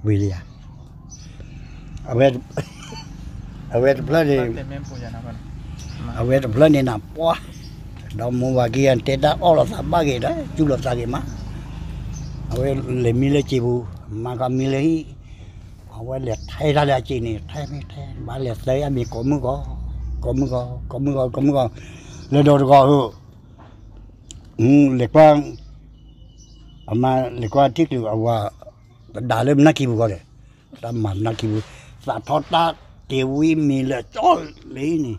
ဝံၤလံယၤ, အဝဲ, အဝဲတဖျၢၣ်န့ၣ်, အဝဲတဖျၢၣ်န့ၣ်နပှၢ်, ဒီးမိၢ်ဝၤခံဂၤတဲတၢ်အီၣ်လိာ်သးဘၣ်ဂ့ၤဒီး စူၢ်လိာ်သးဂ့ၤမး, အဝဲလဲၤမံလၢစံာ်ပူၤ, မၤကီမံလၢဟံၣ်, အဝဲလဲၤထဲတၢ်လၢအစံာ်န့ၣ် ထဲမ့ၢ်ထဲ ဘၣ်လဲၤသၢအမံၤ ကိးမုၢ်ဂီၤ, ကိးမုၢ်ဂီၤ, ကိးမုၢ်ဂီၤ, ကိးမုၢ်ဂီၤ, လဲၤဒီးတဂီၤဧၢ, လဲၤကွၢ် အမါလဲၤကွၢ်ထံၣ်ချုးအဝၤ, သဒါလၢမနၢ်ခံပူၤဃီဒီး, တၢ်မၤမနၢ်ခံပူၤ, သးထီၣ်တၢ်က့ၤဝံမ့ၤလၢာ်ကၠီလံန့ၣ်,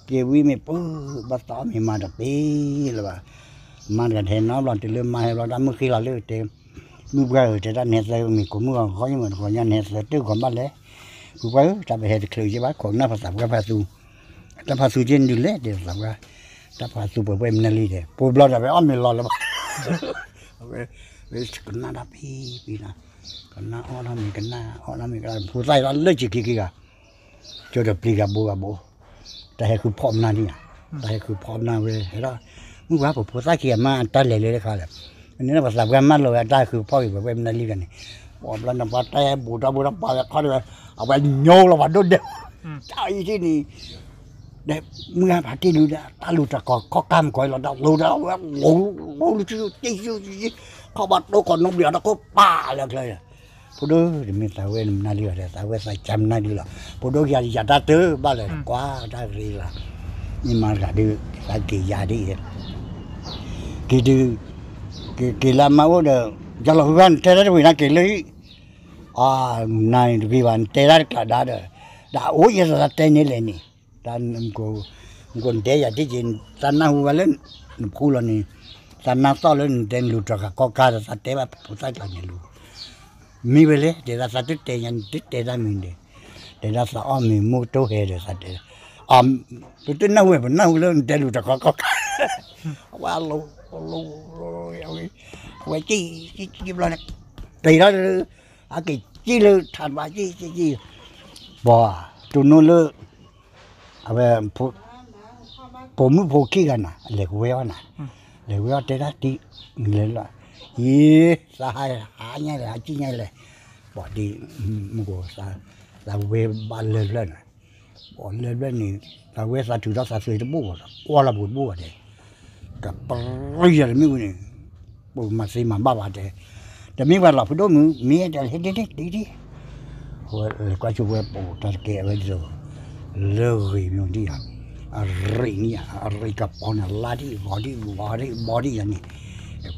က့ၤဝံမ့ၤပၢ, ဘၣ်သးအီၣ်မ့ၤမၤတပ့ၤလၢၤဘၣ်, မါတဂၤတဟဲနီတဘျီ တုၤလၢမါဟဲဘျီ တၢ်မုၢ်ဃ့လီၤလၢတဲ, မုၢ်ပှၢ်ဧၢ တဲဒၣ် နဟဲသၢမ့ၤ ကိးမုၢ်ဂီၤ ဂီၢ်ယမုၢ်တဂီၤညါ နဟဲသၢတၢ်ဂီၤဘၣ်လဲၣ်, မုၢ်ပှၢ်ဧၢ တၢ်ပဟဲတချုးက့ဘၣ် ခိးကနၣ်ပသးပှၢ် ဖါသူ, တၢ်ဖါသူက့ဒုးလဲၣ် တဲသးပှၢ်, တၢ်ဖါသူပှဲၤပှဲၤမနုၤလံတဲ ပှဲၤဘျီဒီး ဝဲအီၣ်မ့ၤလီၤလၢၤဘၣ်, ဝဲကနၣ်တၢ်ဖံဖံလီၤ, ကနၣ်အီၣ်တၢ်မ့ၤ ကနၣ်အီၣ်တၢ်မ့ၤ ကနၣ်ဖိသၣ်အံၤလီၤ လၢစံာ်ခံခံဂၤ, ကၠီဒီးပျံၤဂၤဘိဂၤဘိ, တၢ်ဟဲဃုဖီၣ်မနုၤန့ၣ်ဧါ, တၢ်ဟဲဃုဖီၣ်မနုၤဝဲ ဟဲဒီး, မုၢ်ပှၢ်ပဖိသၣ်ခံဂၤမး အတၢ်လဲၤလၢတခါလဲၣ်, အန့ၣ်ပသးပှၢ်မၢလီၤဝဲ အတၢ်ဟဲဃုဖီၣ်က့ၤပှဲၤပှဲၤမနုၤလံဂၤန့ၣ်, ပှၤဘျီန့ၣ် ပှၤတၢ်ဟဲဘူးထီၣ်ဘူးထီၣ် ပှၤဝဲခီဒီးဝဲ, အဝဲညိလီၤပှၤဒိၣ်ဒဲး, တၢ်အံၤထံၣ်န့ၣ် ဒီးမုၢ်ဟါဖးတ့ၢ်ဒုးဒီး တၢ်လူၤတၢ်ကီၢ်ခီၣ်ကၢ်မကီၤလီၤ ဒီးလူၤဒီးဝဲ လူၤလူၤလူၤ တံၢ်ဆူၣ်တံၢ်ဆူၣ် ခီၣ်ဘၣ်တိခီၣ်နိဘျံးအီၤ တခိၣ်ပာ်လၢကျဲ, ဖိဒိၣ် တမ့ၢ်သးဝဲမနုၤလံဒီး သးဝဲသးစၢ်မနုၤလံလီၤ, ဖိဒိၣ်ကယၤယၤတၢ်တၢ်ဘၣ်လဲၣ် ကွၢ်တၢ်ရ့လီၤ, မ့ၢ်မၤတဂၤဒုး သးက့ၤယၤဒ်အံၤ က့ၤဒုး, က့ၤလၢအမါအိၣ်ဒီး ယလီၤဃုဂၤ နတဲတၢ်တဝံၤနၤက့ၤလၢဟံၣ်, အနၤန့ၣ်တဂ့ၤဘၣ် နတဲတၢ်တကျးဒါဒီး, ဒီးအိၣ်ယဲသးတဲန့ၣ်လဲၣ်န့ၣ်, တၢ်, မကိးနတဲယၤတက့ၢ် သးနၢ်ဟူဝဲလၢ နဖူလီၤန့ၣ်, သးနၢ်သီၣ်လၢနတဲနလူၤတၢ်ဃာ်ကီၢ်ကၢ်ဒီး သးတဲဘၣ်ဖိသၣ်ကျါန့ၣ်လူၤ, မ့ၢ်ဝဲလဲၣ် တဲဒၣ်သးတတဲညါ နတတဲတၢ်မံၤန့ၣ်, တဲဒၣ်သးအီၣ်မ့ၤမုၢ်ကတိၢ်ဟဲဒီးသးတဲ, ပတနၢ်ဟူဝဲ ပနၢ်ဟူလၢနတဲလူၤတၢ်ဃာ်ကီၢ်ကၢ်, အဝဲအလိၤ, အဝဲ, အဝဲက့ၤ, က့ၤဘျီန့ၣ်, တဲထီၣ်လၢ, အက့ၤက့ၤလၢထးတဘၣ်က့ၤက့ၤက့ၤ, ပှၤ, တိၢ်နီၣ်လၢ အဝဲ, ဖိမုၣ်ဖိခံဂၤနၤ လဲၤကဝဲအီၤနၤ, လဲၤဝဲအီၤတဲဒၣ်တံၢ်, လဲၤလီၤ, ယံၤ, သးဟးညါလဲၣ် ဟးကံၣ်ညါလဲၣ်, ပှၤဒ်, မကိး, သးဝဲဘၣ်လၢၢ်ဖျၢၣ်န့ၣ်, ပှၤလၢၢ်ဖျၢၣ်န့ၣ်, သးဝဲသးထုးထီၣ်သးသွံၣ်တဘိၣ်ဘၣ်ဒီး ကွၢ်လီၤပူၤတဘိၣ်ဘၣ်တဲ, ကပြုၢ်ယၤတမ့ၢ်ဝဲန့ၣ် ပမၤသ့မၤဘၣ်ဘၣ်တဲ, တမ့ၢ်ပှၤလီၤဖုဒိၣ်မုၢ် မ့ၢ်တဲဟဲဒ့ဒ့ဒ့ဒ့, အဝဲလဲၤကွၢ်ဆိဝဲပအိၣ်တၢ်တကဲအဝဲဒ်သိး, လၢဂ့ၤမ့ၢ်ဒံးဧါ, အရ့န့ၣ်ဧါ အရ့ကပီၤန့ၣ် လါဒံးဂီၤဒံးဂီၤဒံးဘီဒံးယၤန့ၣ်,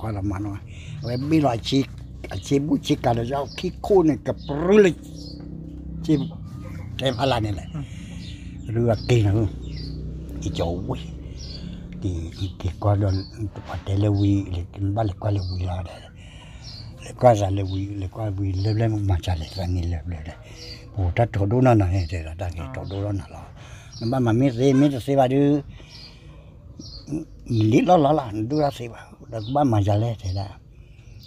ကွၢ်လီၤမးနီၤ, အဝဲဘ့ၣ်လီၤ, အဆ့ဘူၣ်ဆ့ကၤဒီးယီခံခိၣ်န့ၣ် ကပြုၢ်လၢ ဆ့, တဲဖးလၢ်န့ၣ်လဲၣ်, ရူအက့ၤနၤ, ကၠီဝံၤ, က့ၤကွၢ်ဒီး, ပှၤတဲလၢဝံၤ, နဘၣ်လဲၤကွၢ်လၢဝံၤလီၤဒီး, လဲၤကွၢ်သးလၢဝံၤ လဲၤကွၢ်ဝံၤလၢပျၢၤမၤစၢၤလဲၣ် သးန့ၣ်လၢပျၢၤဒီး, ပအိၣ်တၢ်ထီဒိၣ်နီၢ်နီၢ်န့ၣ် တဲဒၣ်တၢ်က့ၤထီဒိၣ်နီၢ်နီၢ်လီၤ, နဘၣ်မၤမ့ၢ်သ့မ့ၢ်တသ့ဘၣ်ဒုး နလံလီၢ်လီၢ်လီၤ နဒိၣ်တၢ်သ့ဘၣ် ဒီးကဘၣ်မၤယၤလဲၣ်တဲဒၣ်,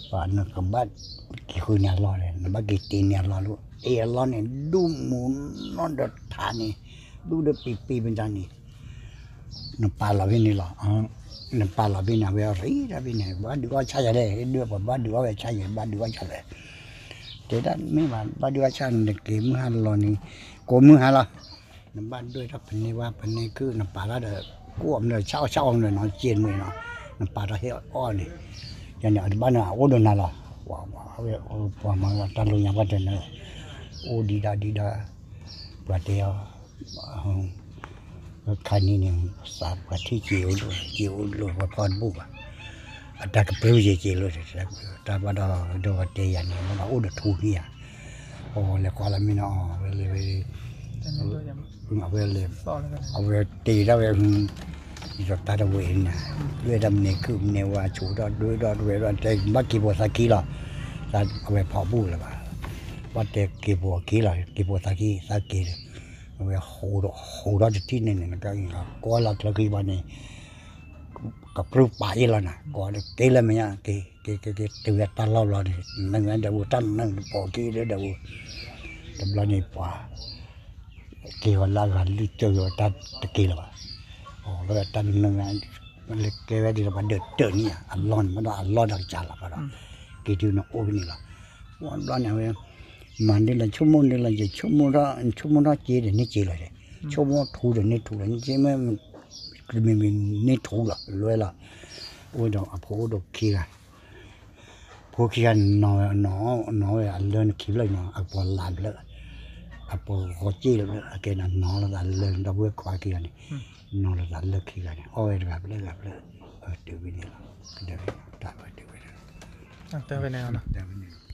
ပှၤနကဘၣ်က့ၤဃုန့ၢ်အလီၢ်လဲၣ် နဘၣ်က့ၤတ့န့ၢ်အလီၢ်လီၤ တ့အလီၢ်န့ၣ် ဒူၣ်မူနီၢ်ဒီးထးန့ၣ်, ဒူၣ်ဒီးပံပံမတၤန့ၣ်, နပာ်လီၤဖဲန့ၣ်လီၤ, နပာ်လီၤဖဲန့ၣ် အဝဲအရ့ဒၣ်ဖဲန့ၣ် ဘၣ်ဒုးအီၣ်ဆၣ်ယၤလဲၣ် ဒုးပှၤဘၣ်ဒုးအီၣ်ဝဲဆၣ်ယၤ ဘၣ်ဒုးအီၣ်ဆၣ်လဲၣ်, တဲဒၣ်မ့ၢ်ဘၣ် ဘၣ်ဒုးအီၣ်ဆၣ်န့ၣ် နက့ၤမုၢ်ဟါလီၤန့ၣ်, ကိးမုၢ်ဟါလီၤ နဘၣ်ဒွဲၣ်ထီၣ်ဖနဲဝါဖနဲခုၣ် နပာ်ထီၣ်ဒီး ကိၣ်အီၤမနုၤ ဆၣ်အီၣ်ဆၣ်အီၣ်မနုၤနီၤ စ့မုာ်နီၤ, နပာ်ထီၣ်ဟ့ၣ်အီၣ်န့ၣ်, ယန့ၣ် အတဘၣ်န့ၣ် အအိၣ်ဒီးနၤလီၤ, ပှၤမၤတၢ်လိၤညါပှၤတနၢၤ, အိၣ်ဒံးဒၣ်ဒံးဒၣ်, ပှၤတဲအီၤ ခါန့ၣ်န့ၣ် သးပှၤထံၣ်က့ၤအိၣ်ဒိၣ် က့ၤအိၣ်ဒိၣ်ပှၤဖီတဘူၣ်ဘၣ်, အတၢ်ကပြုၢ်ယံၤက့ၤလိာ်, တၢ်ဘၣ်ဒီး ဒီးတဲယၤန့ၣ် ဘၣ်အိၣ်ဒီးထူန့ၣ်ဧါ, အလဲၤကွၢ်လၢမ့ၢ်နီၤ အဝဲလဲၤဝဲ အဝဲလဲၤ, အဝဲတ့ထီၣ်ဝဲ, ဒ်သိးတၢ်တဝဲန့ၣ်, ဒွဲၣ်ထီၣ်မနဲခုၣ်မနဲဝါ ဆိးထီၣ်ဒွဲၣ်ထီၣ်ဒွဲၣ်ထီၣ် တဲဘၣ်က့ၤပိာ်သးခံလီၤ, အဝဲဖီဘူၣ်လၢၤဘၣ်, ဘၣ်တဲက့ၤပိာ်ခံလီၤ က့ၤပိာ်သးခံ သးက့ၤဒီး, အဝဲဟိးထီၣ်တထံၣ်န့ၣ်န့ၣ် ကွၢ်လီၤချၢဃံဘၣ်န့ၣ် ကပြုၢ်ပာ်အ့ၣ်လီၤနၤ ကိးဒီးက့ၤလၢမဲာ်ညါ က့ၤ က့ၤ က့ၤ က့ၤ တုၤဝဲတၢ်လီၢ်ဘျီန့ၣ် နၢၤဝဲဒီးဝဲတၢ်နၢၤပိာ်က့ၤဒီးဝဲ, တဘျီန့ၣ်ပှၤ က့ၤဝဲလၢအဂၤလွံၢ်တၢၢ်ဝဲတၢ်တက့ၤလၢၤဘၣ်, လၢတၢ်နၢၤဝဲ လၢကဲဝဲဒ်သိးပှၤဒၢးတၢၢ်န့ၣ်ဧါ အလီၢ်န့ၣ် မ့ၢ်ဒီးအလီၢ်ဒီးကစၢ်လီၤဘၣ်ဒီး, က့ၤတုၤန့ၣ်အိၣ်ဖဲန့ၣ်လီၤ, ဝံၤဘျီန့ၣ်ဝဲ, မၤဒ်လဲၣ် ဆိကမိၣ်ဒ်လဲၣ် ယဆိကမိၣ်ထီၣ် ဆိကမိၣ်ထီၣ်စ့ဒီးန့ၢ်စ့လီၤ, ဆိကမိၣ်ထူဒီးန့ၢ်ထူလီၤ, မ့ၢ် မ့ၢ်န့ၢ်ထူလီၤ လွဲလီၤ, အိၣ်ဒီးအဖိအိၣ်ဒီးခံဂၤ, ဖိခံဂၤန့ၣ် နီၤဝဲ နီၤဝဲအလၢန့ၣ်ခံဖျၢၣ်နီၤ အကပီၤလးဖျၢၣ်, အပီၤဂီၤစ့လီၤဖျၢၣ် အကဲန့ၣ်နီၤလီၤသးလၢ ဒီပုၢ်ဝဲၢ်ခွါခံဂၤန့ၣ်, နီၤလီၤသးလၢခံဂၤန့ၣ် အီၣ်ဝဲတဂၤဖျၢၣ်ဂၤဖျၢၣ်, တုၤဝဲန့ၣ်လီၤ, ကဒဲးဝဲ တၢ်ဝဲတုၤဝဲန့ၣ်, တၢ်ဝဲန့ၣ်